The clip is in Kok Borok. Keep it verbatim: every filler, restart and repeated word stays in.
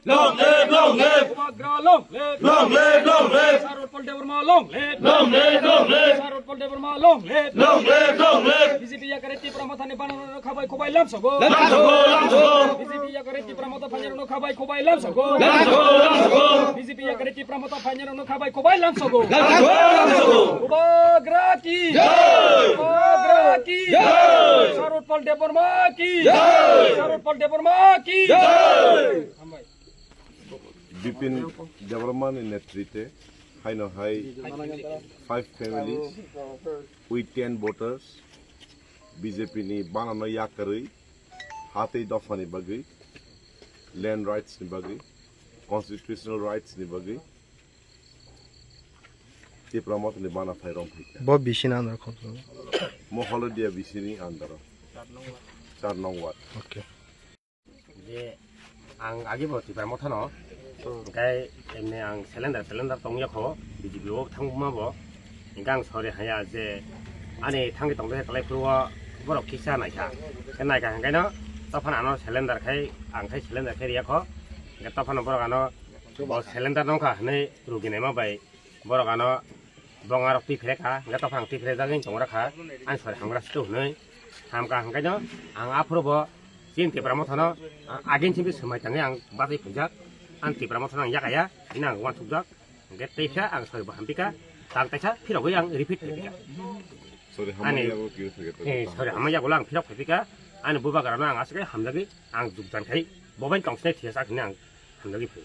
Long live, long live. Bubagra long live. Long live, long live. Sir Utpal Debbarma long live. Long live, long live. Sir Utpal Debbarma long live. Long live, long live. B J P yakari Tipra Mothani banana no khabai khobai lamsogo. Lamsogo, lamsogo. B J P yakari Tipra Motha phainero no khabai khobai lamsogo. Lamsogo, lamsogo. B J P yakari Tipra Motha phainero no khabai khobai lamsogo. Lamsogo, lamsogo. Bubagra ki. Jai. Bubagra ki. Jai. Sir Utpal Debbarma ki. Jai. Sir Utpal Debbarma ki. Jai. Bipin Debbarmani netrite haino hai five families with ten voters B J P ni banano yakarwi hatwi dophani bagwi, land rights ni bagwi, constitutional rights ni bagwi Tipra Mothani bana phai rom phaikha. Bo bisini andar khon. Mo Holodia bisini andaro. Char nong ward. Okay. Je ang agi bo Tipra Mothano, hingke emni ang cylinder, cylinder tongya kho, B J P o thangma bo, hingke ang sorry haya je ani thangwi tongdokhe kwlai phuru o borok kisa naikha, khe naikha hingke no, tophano ano cylinder khai, ang khai cylinder khai riya kho, hingke tophano borok ano bo cylinder nongkha hinwi rugi naima bai, borok ano bong arok twi phre kha, hingke tophang twi phre jagwi tong rakha, ang sori hamgra situ hwnwi hamkha, hingke no ang aphuru bo chini Tipra Mothano, a-, agin chini swmai tangwi ang bachai phaijak, ang Tipra Mothano ang yakaya, hino ang uansukjak, hingke teisa ang sori bo hampikha, tang teisa phirogwi ang repeat khaipikha. Sori Ani, hamya yago kiri thage to eh, tang. Sori hamya yago ang phirok khaipikha, ani bubagrano ang aswk hamjagwi ang jukjan khai, bobain tongsinai thiyasa hwnwi ang hamjagwi phai.